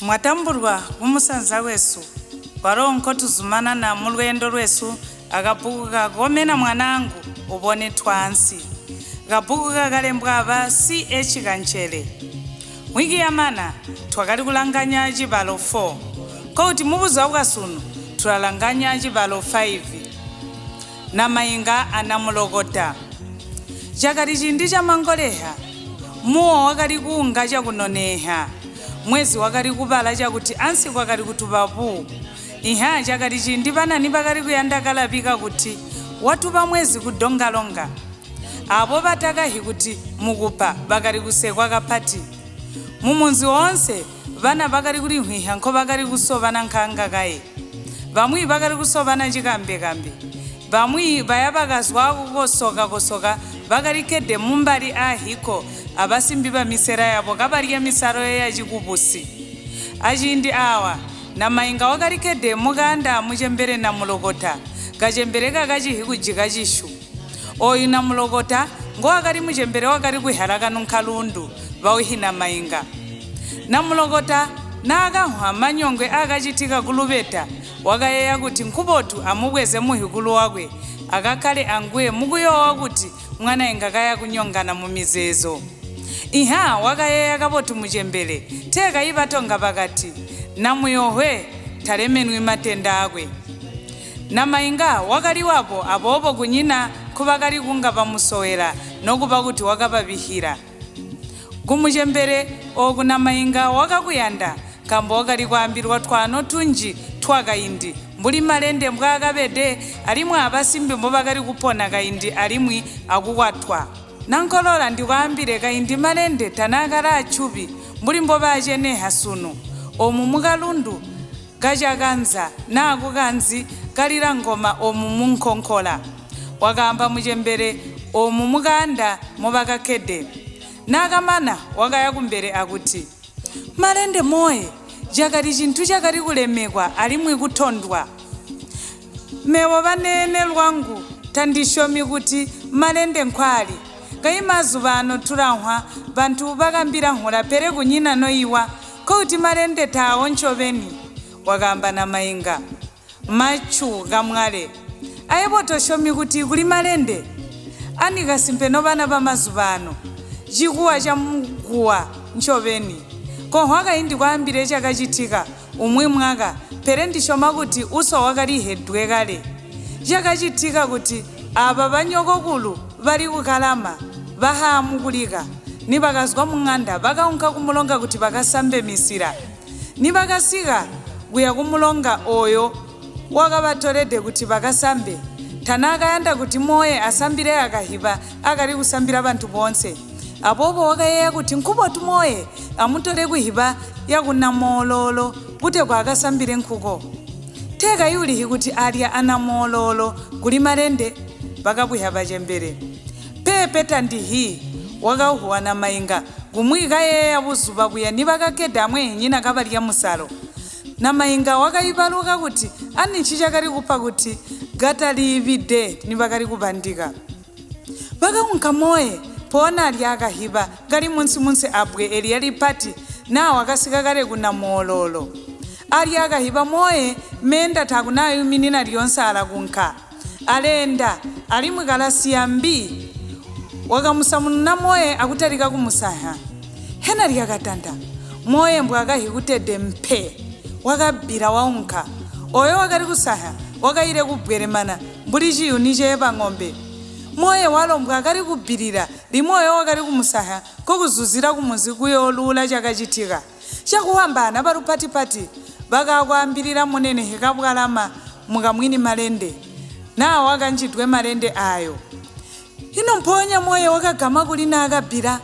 Mwatambulwa kumusanza wesu kwalo nkotuzumanana mu lwendo lwesu akabbuku kakomena mwanangu ubone twansi kabbuku kakalembwa aba ch kanchere wiki yamana twakali kulanganya cibalo 4 kouti mubuzuba bwasunu tulalanganya cibalo 5 na mayinga anamulokota. Chakali chindi cha mangoleha muwo wakali kuunga chakunoneha mwezi wakali kupala chakuti ansi kwakali kutupapu iha chakali chindi panani pakali kuyanda kalapika kuti watupa mwezi kudongalonga abo batakahi kuti mukupa bakali kusekwa kapati mumunzi wonse vana bakali kulinhwiha nkho bakali kusovana nkhanga kaye vamwi bakali kusovana chikambekambe vamwi vaya vakazwa kukosokakosoka bakali khede mumbali ahiko abasimbi ba misera yabo kabalya misaro ya chikupusi achindi awa na mayinga wakali khede mukanda muchembere na mulokota kachembere kakachihi kujika chishu oyu na mulokota ngowakali muchembere wakali kuihala kanunkhalundu vauhi na mayinga namulokota naakahwa manyongwe akachitika kulupeta wakayeya kuti nkhupotu amubweze muhikulu wakwe akakhale anguye mukuyowa kuti mwana ingakaya kunyongana mu mizezo iha wakayeya kapotu muchembere theka ipatonga pakati namuyohwe talemenwi matenda akwe na mayinga wakaliwapo apopo kunyina khupakali kunga pamusowera nokupa kuti wakapapihira kumuchembere oku na mayinga wakakuyanda kambo wakali kuambirwa twano tunji twakaindi mbuli malende mbwaakapede alimwi abasimbi mbobakali kupona kaindi alimwi akukwatwa nankolola ndikuambire kaindi malende tanakala atchupi mbuli mbobacheneha sunu omu mukalundu kachakanza naaku kanzi kalira ngoma omu munkhonkola wakamba muchembere omu mukanda mobakakhede nakamana wakaya kumbere akuti malende moye chakali chinthu chakali kulemekwa alimwi kuthondwa mewo vanene lwangu tandishomi kuti malende nkhwali kayi mazuva ano thulankhwa vanthu vakambira nkhula pere kunyina noyiwa kouti malende thawo nchoveni wakamba na mayinga matchu kamwale ayipo toshomi kuti kuli malende ani kasimpeno vana va mazuva ano chikuwa cha mkuwa nchoveni kohwa kaindi kwambire chakachitika umwe mwaka pere ndishoma kuti uso wakalihedwe kale chakachitika kuti aba banyokokulu bali kukalama bahamukulika nibakazwa mung'anda bakaunka kumulonga kuti bakasambe misira nibakasika kuya kumulonga oyo wakabatolede kuti bakasambe tanakayanda kuti moye asambire akahiba akali kusambira banthu bonse apopo wakayeya kuti nkhupotu moye amutole kuhiba yakunamololo kuti kwakasambire nkhuko theka yulihi kuti alya anamololo kuli malende bakabwiha bachembere pepe tandihi wakauhuwa na mayinga kumwi kayeya buzuba buya nibakakheda amwe nyina kabalya musalo na mayinga wakayipaluka kuti ani nchi chakali kupa kuti gataliivide nibakali kupandika bakaunka moye pona alya akahiba kali munsimunsi abwe eliya lipati nawo akasika kale kuna moololo alya akahiba moye menda takunayuminina lyonse alakunka alenda alimwi kalasiya mbi wakamusamununa moye akutalika kumusaha hena lyakatanda moye mbwe akahi kutede mphe wakabbira waunka oyo wakali kusaha wakayile kubweremana mbuli chiyuni chepa ng'ombe moye walombwa akali kubirira limwe oyo wakali kumusaha kokuzuzira kumuzi kuyolula chakachitika chakuwambana palupatipati bakakwambirira munene hikabwalama mukamwini malende nawo akanjidwe malende ayo ino mphonya moye wakagama kulina akabira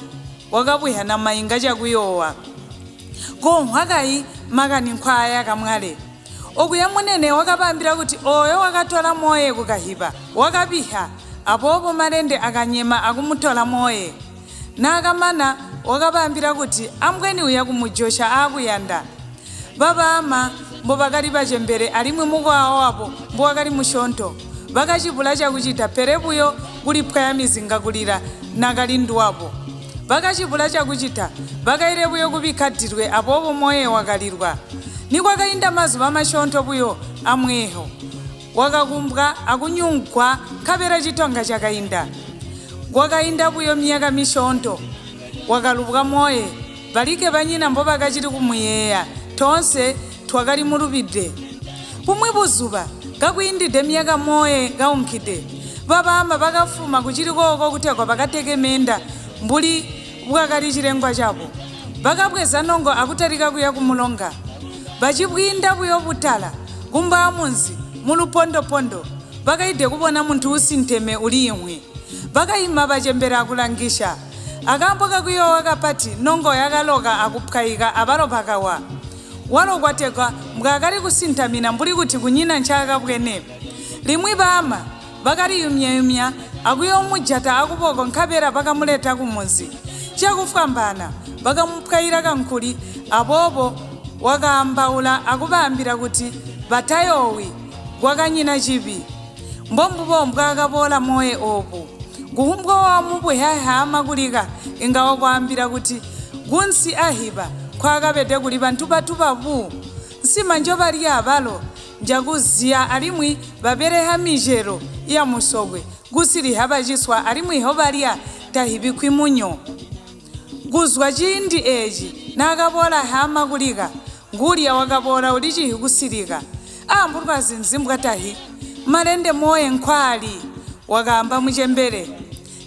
wakabwiha na mayinga chakuyowa konhwa kayi makani nkhwaya kamwale okuya munene wakapambira kuti oyo wakatola moye kukahiba wakabiha apopo malende akanyema akumutola moye nakamana wakapambira kuti ambweni uya kumujosha akuyanda babama mbobakali bachembere alimwi mukwawo wapo mbowakali mushonto bakachipula chakuchita pere buyo kuliphwaya mizinga kulira nakalindu wapo Bakacibula cakucita, bakaile buyo kubikka dilwe aboobo moye wakalilwa. Nikwakainda mazuba masyoonto buyo amweeho, wakakumbwa akunyungwa nkabela citonga cakainda. Kwakainda buyo myaka misyoonto, wakalubwa moye. Balikke banyina mbobakacili kumuyeeya, toonse twakali mulubide. Bumwi buzuba, kakwiindide myaka moye kaunkide, babaama bakafuma kucili kooko kutegwa bakateke meenda mbuli bwakali cilengwa cabo. Bakabweza nongo akutalika kuya kumulonga. Bacibwiinda buyo butala, kumba amunzi, mulupondopondo, bakaide kubona muntu uusinteme uliimwi. Bakaima bacembela akulangisha. Akaambo kakuyoowa kapati, nongo yakaloka akupwaika abalo bakawa. Walo kwategwa mbwaakali kusintamina mbuli kuti kunyina ncaakabwene. Limwi baama bakaliyumya-yumya akuyoomujata akuboko nkabela bakamuleta kumunzi. Cakufwambaana bakamupwaila kankuli, aboobo wakaambaula akubaambila kuti batayoowi, kwakanyina cibi. Mbombubo mbwaakaboola moye oobu. Kuhumbwa wamubuhahaama kulika inga wakwaambila kuti kunsi ahiba nkwaakabede kuli bantu batuba bu. Nsima njobalya abalo njakuziya alimwi babeleha micelo yamusokwe kusiliha baciswa alimwi iho balya tahibikkwi munyo. Kuzwa ciindi eeci naakaboola haama kulika, ngulya wakaboola ulicihi kusilika. Aambulwazi nzi mbwatahi? Malende moye nkwali, wakaamba mucembele.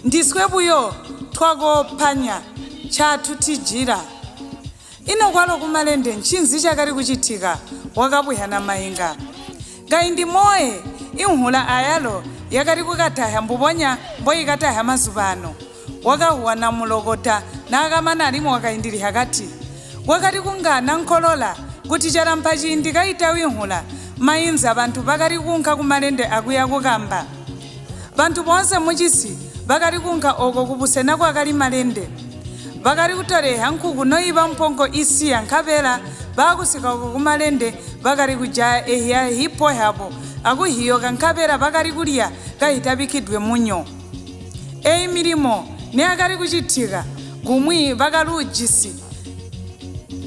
Ndiswe buyo twakoopanya ncaatutijila. Ino kwalo kumalende ncinzi cakali kucitika? Wakabwihana mainga. Kaindi moye inhula ayalo yakali kukataha mbubonya mboikataha mazubaano. Wakahuwa namulokota naakamana alimwi wakaindiliha kati, kwakali kunga nankolola kuti calampa ciindi kaitawi inhula, mainza bantu bakali kuunka kumalende akuya kukamba. Bantu boonse mucisi bakali kuunka ooko kubusena kwakali malende. Bakali kutoleha nkuku noiba mpongo isiya nkabela baakusika oko kumalende bakali kujaya ehiya hipo yabo akuhiyoka nkabela bakali kulya kaitabikkidwe munyo. Eyi milimo neyakali kucitika kumwi bakaluujisi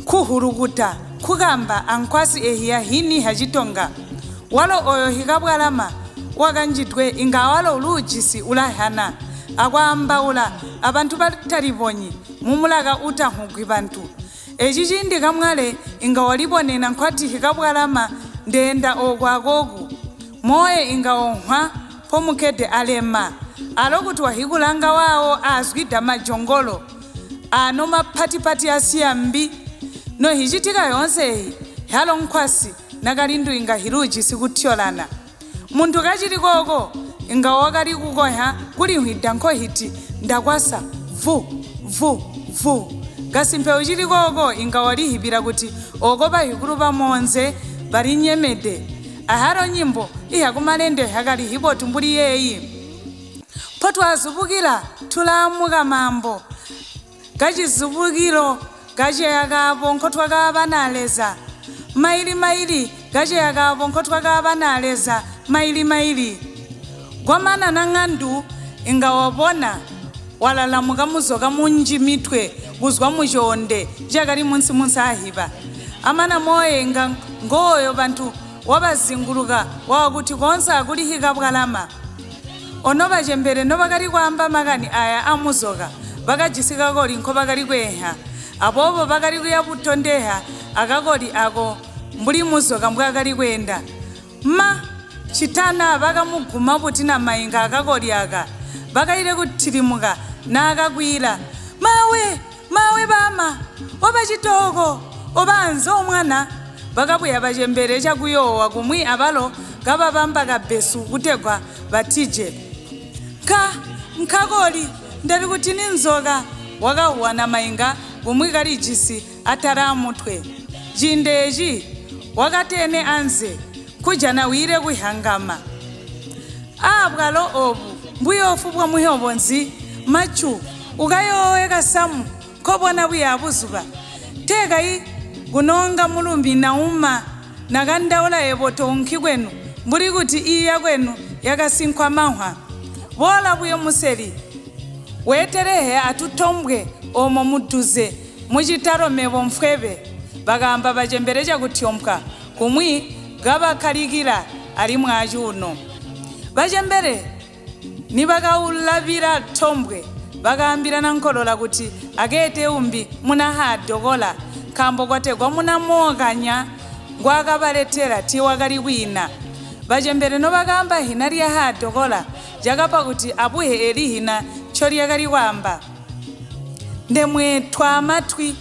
kuhulukuta kukamba ankwasi ehiya hini hacitonga. Walo oyo hikabwalama wakanjidwe inga awalo uluujisi ulahana akwaambaula abantu batalibonyi mumulaka utanhugwi bantu. Eci ciindi kamwale inga walibonena nkwati hikabwalama ndeenda oku akoku. Moye inga onhwa pomukkede alema, alo kuti wahikulanga wawo aazwida majongolo ano mapatipati asiya mbi. Nohicitika yoonse eyi halo nkwasi nakalindu inga hiluujisi kutyolana. Muntu kacili kooko inga wakali kukoha kulinhwida nkohiti ndakwasa vu vu vu. Kasimpe ucili kooko inga walihibila kuti oko bahikulu bamonze balinyemede. Ahalo nyimbo iha kumalende hakali hibotu mbuli yeeyi. Mpotwazubukila tulaamuka mambo. Kacizubukilo kaceya kaabo nkotwakaaba na Leza. Maili maili kaceya kaabo nkotwakaaba na Leza maili maili. Kwamana na ng'andu inga wabona walalamuka muzoka munji mitwe kuzwa mucoonde cakali munsi-munsi ahiba. Amana moye inga ngooyo bantu wabazinguluka wakuti koonse akuli hikabwalama. Ono bacembele nobakali kwaamba makani aya amuzoka bakajisi kakoli nkobakali kweeha. Aboobo bakali kuya butondeha akakoli ako mbuli muzoka mbwaakali kweenda. Ma citana bakamuguma buti na mainga akakoli aka. Bakaile kutilimuka naakakwila, mawe mawe bama, oba citooko, oba anze omwana. Bakabweya bacembele cakuyoowa kumwi abalo kababamba kabesu kutegwa batije. Nkakoli ndali kuti ni nzoka, wakahuwa na mainga kumwi kalijisi atala amutwe. Ciindi eci wakatene anze kujana wile kuhangama. Aabwalo obu mbuyoofu bwa muhyobo nzi machu ukayoowe kasamu nkobona buya buzuba. Teekayi kunonga mulumbi nauma nakandaula yebo tounki kwenu mbuli kuti iya kwenu yakasinkwa mahwa. Boola buyo museli weetelehe atutombwe Omo muduze muchitaro mebo mfwebe bakaamba bachembere chakutyompwa kumwi gabakhalikila alimwi acuuno. Bachembere nibakaulabila thombwe bakaambila nankolola kuti akeete umbi munahadokola nkambo kwategwa munamookanya ngwaakabaletela tiwakali kwina. Bachembere nobakaamba hina lya hadokola cakapa kuti apuhe eli hina nco lyakali kwaamba. Ndemwe twamatwi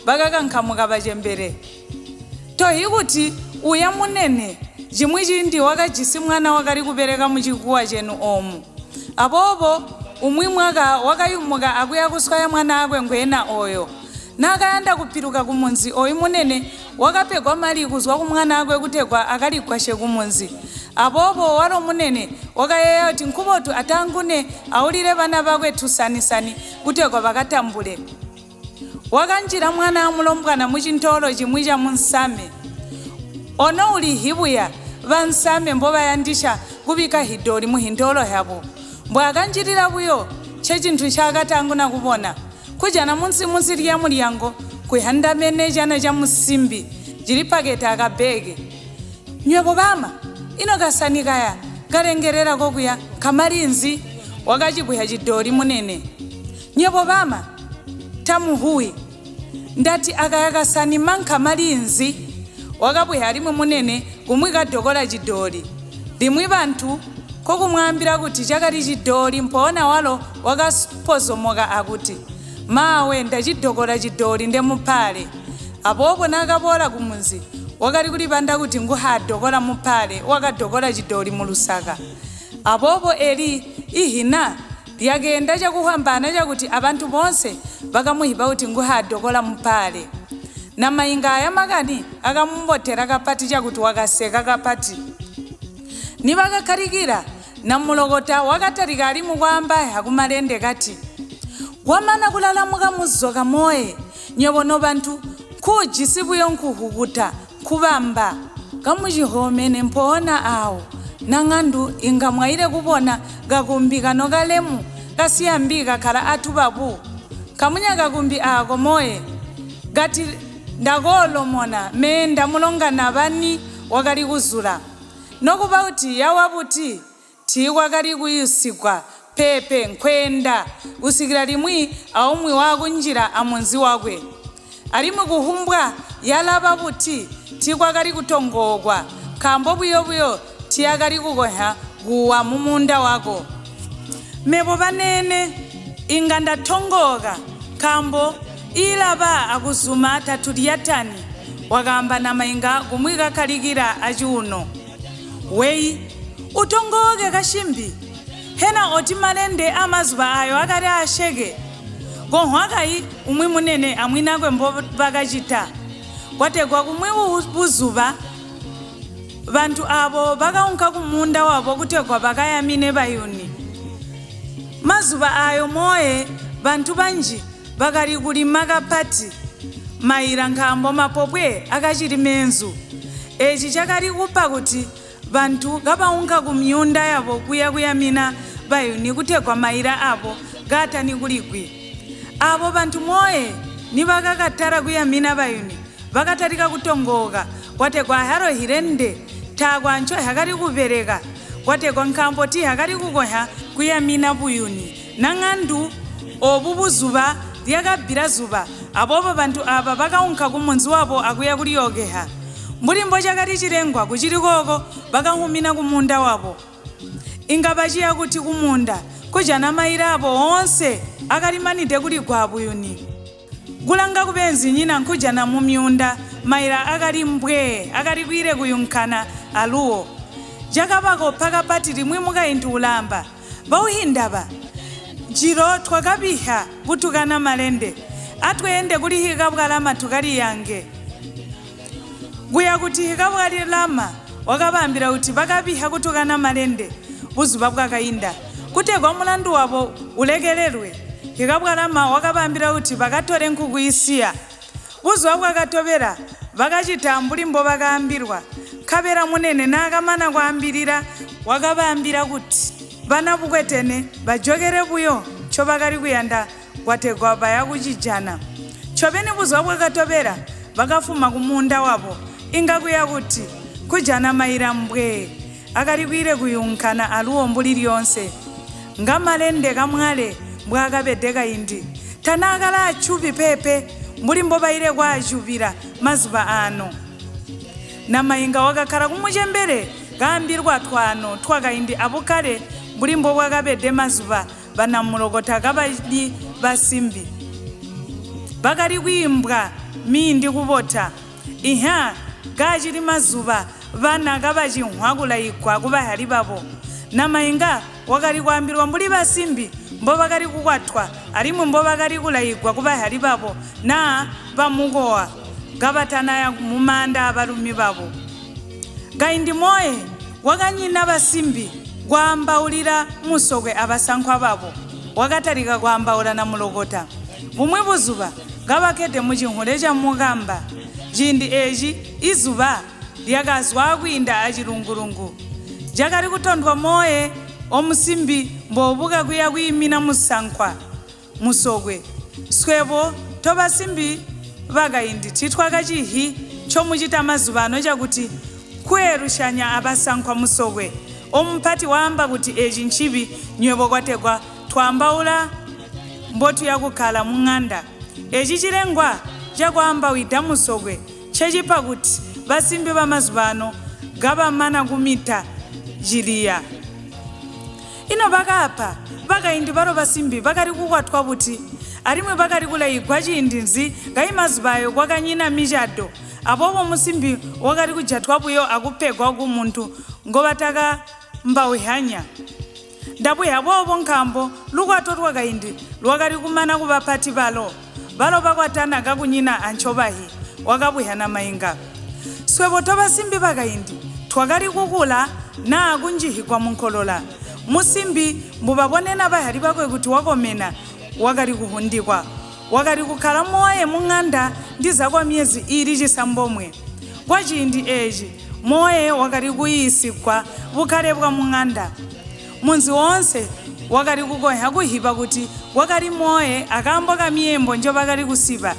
bakakankhamuka bachembere. Tohi kuti uya munene chimwi ciindi wakajisi mwana wakali kubereka muchikuwa chenu omu. Aboobo umwi mwaka wakayumuka akuya kuswaya mwana akwe ngwena oyo. Nakayanda kupiluka kumunzi oyu munene wakapegwa mali kuzwa kumwana akwe kutegwa akaligwashe kumunzi. Aboobo walo munene wakayeeya kuti nkubotu atangune aulile bana bakwe tusanisani kutegwa bakatambule. Wakanjila mwana amulombwana mucintolo chimwi cha munsame. Ono uli hibuya bansame mbobayandisha kubika hidoli muhintolo yabo. Mbwakanjilila buyo chechinthu chakatanguna kubona. Kujana munsi lya mulyango kuhandamene chana cha musimbi chili paketi akabege. Nywebo bama ino kasanikaya kalengerera kokuya kamalinzi wakachibwiya chidoli munene. Nywebo bama tamuhuwi ndati akaya kasani manka malinzi wakabwiya alimwi munene kumwi kadokola chidoli. Limwi banthu kokumwambira kuti chakali chidoli mpoona walo wakapozomoka akuti mawe ndachidokola chidoli ndemuphale. Aboobo nakabola kumunzi wakali kulipanda kuti nguhadokola muphale wakadokola chidoli mulusaka. Aboobo eli ihina lyakenda chakuhambana chakuti abantu bonse bakamuhiba kuti nguhadokola muphale. Namayinga aya makani akamumbotera kapati chakuti wakaseka kapati. Nibakakhalikira namulokota wakatalika alimwi kwaamba akumalende kati wamana kulalamuka muzoka moye nywebo nobantu nkhujisi buyo nkhuhukuta nkubamba kamuchihomene mpoona awo nang'andu inga mwaile kubona kakumbi kano kalemu kasiyambi kakhala athu papu. Kamunya kakumbi ako moye gati ndakoolomona mee ndamulongana bani wakali kuzula. Nokuba kuti yawa buti tiikwakali kuyusigwa pepe nkhwenda kusikila limwi aumwi wakunjila amunzi wakwe. Alimwi kuhumbwa yalaba buti tiikwakali kutongokwa nkambo buyobuyo tiyakali kukoha kuwa mumunda wako. Mebo banene inga ndathongoka nkambo ilaba akuzuma tatulyatani wakaamba namayinga kumwi kakhalikila achiuno. Weyi utongoke kashimbi hena oti malende amazuba ayo akali asheke. Konhwakayi umwi munene amwinakwe mbo bakachita. Kwategwa kumwi buzuba bantu abo bakaunka kumunda wabo kutegwa bakayamine bayuni. Mazuba ayo moye bantu banji bakali kulima kapati maila nkambo mapopwe akachili menzu. Echi chakali kupa kuti bantu kabaunka kumyunda yabo kuya kuyamina bayuni kutegwa maila abo gatani kuligwi. Abo bantu moye nibakakatala kuyamina bayuni bakatalika kutongoka kwategwa haro hirende takwa ncho hakali kubereka kwategwa nkambo ti hakali kukoha kuyamina buyuni. Nang'andu obu buzuba lyakabila zuba abobo bantu aba bakaunka kumunzi wabo akuya kulyokeha. Mbuli mbo chakali chilengwa kuchili koko bakahumina kumunda wabo. Inga bachiya kuti kumunda kujana maila abo onse akalimanide kuligwa buyuni. Kulanga kubenzi nyina nkujana mumyunda maila akali mbwe akali kwile kuyunkana aluwo. Jakabako pakapati limwi mukaintu ulamba bauhindaba jiro twakabiha kutukana malende atwende kulihika bwalama tukaliyange. Kuya kuti hikabwalilama wakabambira kuti bakabiha kutukana malende buzuba bwakayinda kutegwa mulandu wabo ulekelelwe. Hikabwalama wakabambira kuti bakatole nkuku isiya. Buzuba bwakatobera bakachita mbuli mbo bakaambirwa. Kabera munene nakamana kwaambilira wakabambira kuti bana bukwetene bajokere buyo nco bakali kuyanda kwategwa baya kucijana. Ncobeni buzuba bwakatobela bakafuma kumuunda wabo inga kuya kuti kujana maila mbwe akali kwiile kuyunkana aluwo mbuli lyoonse. Ngamalende kamwale mbwaakabede kaindi tanaakali acubi pepe mbuli mbobaile kwaacubila mazuba aano. Namainga wakakkala kumucembele kaambilwa twaano twakaindi abukkale mbuli mbobwakabede mazuba banamulokota kabali basimbi. Bakali kwiimbwa miindi kubota iha kaacili mazuba bana kabacinhwa kulaigwa kubahali babo. Namainga wakali kwaambilwa mbuli basimbi mbobakali kukwatwa alimwi mbobakali kulaigwa kubahali babo naa bamukowa kabatanaya mumaanda abalumi babo. Kaindi moye wakanyina basimbi kwaambaulila musokwe abasankwa babo. Wakatalika kwaambaula namulokota. Bumwi buzuba kabakkede mucinhule ca mukamba. Ciindi eeci izuba lyakazwa kwiinda acilungulungu. Cakali kutondwa moye omusimbi mboobuka kuya kwiimina musankwa musokwe. Swebo tobasimbi bakaindi tiitwakacihi ncomucita mazuba ano cakuti kweelushanya abasankwa musokwe. Omupati waamba kuti eeci ncibi nywebo kwategwa twaambaula mbotuya kukkala muŋanda. Eeci cilengwa cakwaambawida musokwe ncecipa kuti basimbi bamazuba ano kabamana kumita ciliya. Ino bakaapa bakaindi balo basimbi bakali kukwatwa buti alimwi bakali kulaigwa ciindi nzi kayi mazuba ayo kwakanyina micado. Aboobo musimbi wakali kujatwa buyo akupegwa kumuntu ngobatakambauhyanya. Ndabwiya boobo nkaambo lukwato lwakaindi lwakali kumana kubapati balo. Balo bakwatana kakunyina ancobahi wakabwiya Namainga. Swebo tobasimbi bakaindi twakali kukula naa kunjihigwa munkolola. Musimbi mbubabonena bahali bakwe kuti wakomena wakali kuhundikwa. Wakali kukkala moye muŋanda ndiza kwa myezi iili 9. Kwa ciindi eeci moye wakali kuyiisigwa bukkale bwa muŋanda. Munzi woonse wakali kukonha kuhiba kuti wakali moye akaambo kamiyembo njobakali kusiba.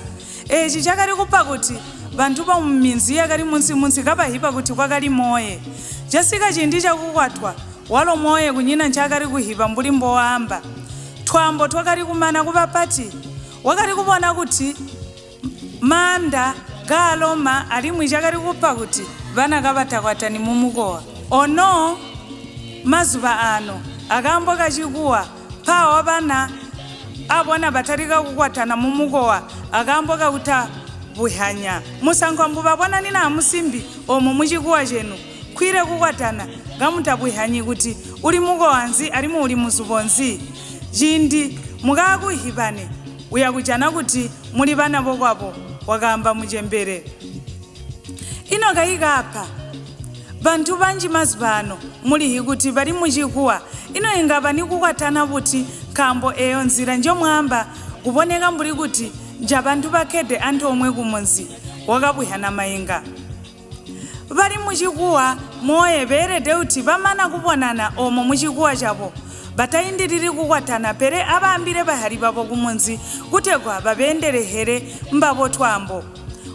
Eeci cakali kupa kuti bantu bamuminzi yakali munsi-munsi kabahiba kuti kwakali moye. Casika ciindi cakukwatwa walo moye kunyina ncaakali kuhiba mbuli mbowaamba. Twaambo twakali kumana kubapati. Wakali kubona kuti maanda kaaloma alimwi cakali kupa kuti bana kabatakwatani mumukowa. Ono mazuba ano akaambo kacikuwa mpawa bana abona batalika kukwatana mumukowa akaambo kakutabuhyanya. Musankwa mbubabonanina amusimbi omo mucikuwa cenu kwile kukwatana kamutabuhyanyi kuti uli mukowa nzi alimwi uli muzubo nzi. Ciindi mukaakuhibane uya kujana kuti muli bana bokwabo, wakaamba mucembele. Ino kayikaapa bantu banji mazuba ano mulihi kuti bali mucikuwa. Ino ingaba nikukwatana buti nkaambo eyo nzila njomwaamba kuboneka mbuli kuti njabantu bakkede antoomwe kumunzi, wakabwiya Namainga. Bali mucikuwa moye beelede kuti bamana kubonana omo mucikuwa cabo batayindilili kukwatana pele abaambile bahali babo kumunzi kutegwa babeendelehele mbabo twaambo.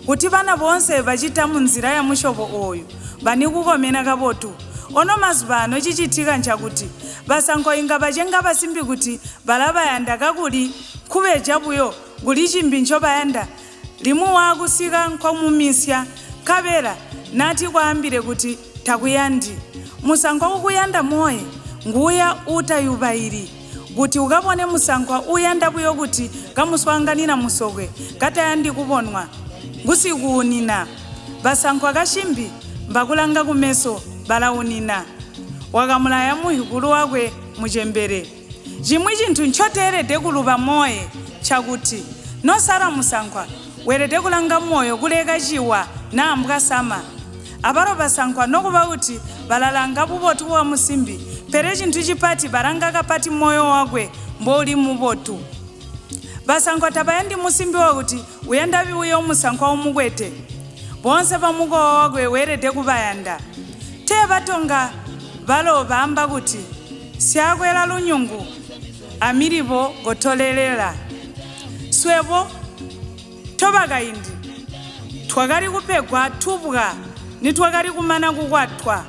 Kuti bana boonse bacita munzila ya musyobo ooyu banikukomena kabotu. Ono mazuba ano cicitika ncakuti basankwa inga bacenga basimbi kuti balabayanda kakuli kubeja buyo kuli cimbi ncobayanda. Limwi waakusika nkwamumisya nkabela nati kwaambile kuti takuyandi. Musankwa ukuyanda moye nguya utayubaili. Kuti ukabone musankwa uyanda buyo kuti kamuswaanganina musokwe katayandi kubonwa ngusikuunina. Basankwa kashimbi mbakulanga kumeso balaunina. Wakamulaya muhikulu wakwe mucembele. Cimwi cintu ncoteelede kuluba moye ncakuti nosala musankwa weelede kulanga moyo kuleka ciwa naa mbwasama. Abalo basankwa nokuba kuti balalanga bubotu bwa musimbi, pele cintu cipati balanga kapati moyo wakwe mbouli mubotu. Basankwa tabayandi musimbi wakuti uyanda buyo musankwa umukwete. Boonse bamukowa wakwe weelede kubayanda. Teebatonga balo baamba kuti syakwela lunyungu amilibo gotolelela. Swebo tobakaindi twakali kupegwa tubwa nitwakali kumana kukwatwa,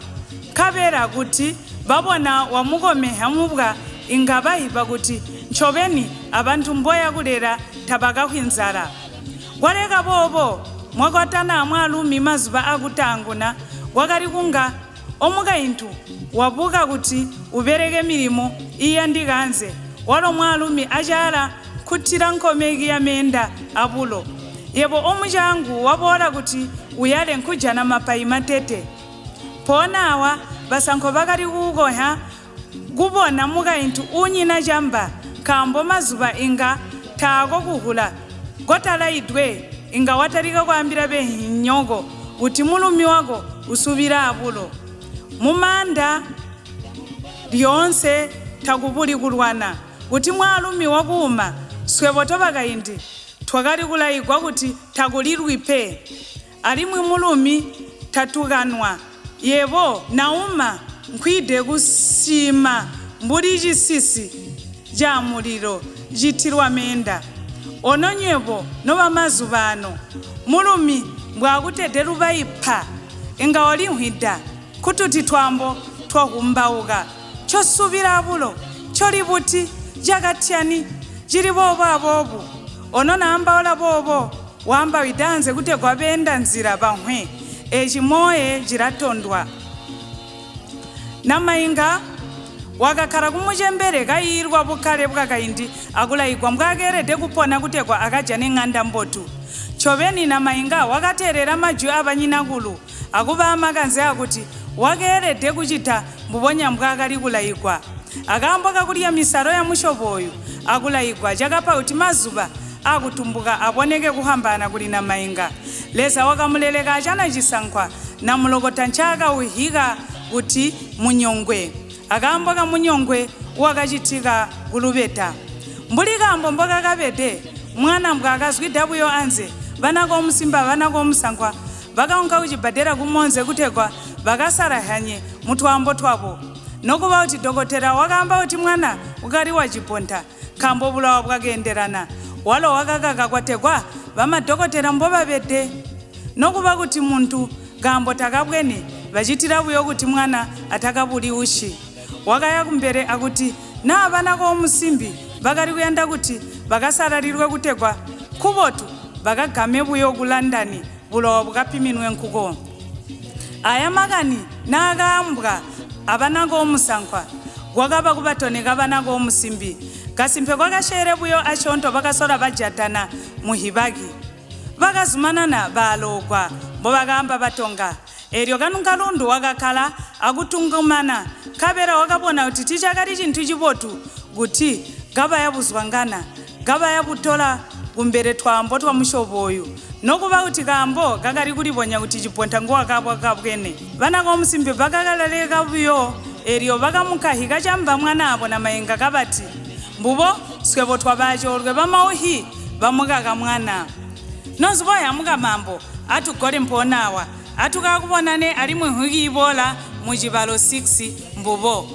nkabela kuti babona wamukomeha mubwa inga bahiba kuti ncobeni abantu mboya kulela tabakahwi nzala. Kwaleka boobo mwakwatana amwaalumi mazuba akutaanguna kwakali kunga omukaintu wabuka kuti ubeleke milimo iyandika anze, walo mwaalumi acaala kuttila nkomeki ya meenda abulo. Yebo omucangu waboola kuti uyale nkujana mapayi matete. Mpoona awa basankho bakali kukoha kubona mukaintu uunyina camba, nkaambo mazuba inga taako kuhula kotalaidwe inga watalika kwaambila behinyoko kuti mulumi wako usubila abulo. Mumanda lyoonse takubuli kulwana kuti mwaalumi wakuuma. Swebo tobakaindi twakali kulaigwa kuti takulilwi pe, alimwi mulumi tatukanwa. Yebo nauma nkwide kusima mbuli cisisi ca mulilo citilwa meenda. Ono nywebo noba mazuba ano mulumi mbwakutede lubayipa inga walinhwida kututi twambo twakumbauka cosubila abulo coli buti cakatyani cili boobo aboobu. Ono naambaula boobo wamba widanze kutegwa beenda nzila banhwe eci moye cilatondwa. Namainga wakakhala kumuchembere kayilwa bukkale bwakaindi akulaigwa mbwakeelede kupona kutegwa akajane ng'anda mbotu. Ncobeni Namainga wakateelela majwi abanyinakulu akuba amakanze akuti wakeelede kucita mbubonya mbwaakali kulaigwa. Akaambo kakulya misalo ya musyobo oyu akulaigwa cakapa kuti mazuba akutumbuka aboneke kuhambana kuli Namainga. Leza wakamuleleka acana cisankwa namulokota ncaakauhika kuti munyongwe. Akaambo kamunyongwe wakacitika kulubeta. Mbuli kaambo mbokakabede mwana mbwaakazwida buyo anze, bana komusimba bana komusankwa bakaunka kucibbadela kumonze kutegwa bakasalahanye mutwaambo twabo. Nokuba kuti dokotela wakaamba kuti mwana ukali waciponta nkaambo bulowa bwakeendelana, walo wakakaka kwategwa bamadokotela mbobabede. Nokuba kuti muntu kaambo takabwene, bacitila buyo kuti mwana atakabuli ushi. Wakaya kumbele akuti naa bana komusimbi bakali kuyanda kuti bakasalalilwe kutegwa kubotu bakagame buyo ku London bulowa bukapiminwe nkuko. Aya makani naakaambwa abana komusankwa kwakaba kubatoneka bana komusimbi. Kasimpe kwakasyeele buyo asyoonto bakasola bajatana muhibaki. Bakazumanana baalogwa mbobakaamba batonga. Eelyo kanunkalundu wakakkala akutungumana, nkabela wakabona kuti tiicakali cintu cibotu kuti kabaya buzwangana, kabaya butola kumbele twaambo twa musyobo oyu. Nokuba kuti kaambo kakali kulibonya kuti ciponta nguwakabwakabwene. Bana komusimbi bakakalaleka buyo, eelyo bakamukahika camba mwanaabo Namainga kabati, mbubo swebo twabacoolwe bamauhi bamukaka mwana. Nozuboya mukamambo atugole mpoonaawa atukakubonane alimwi nkhwiki iboola mucibalo 6 mbubo.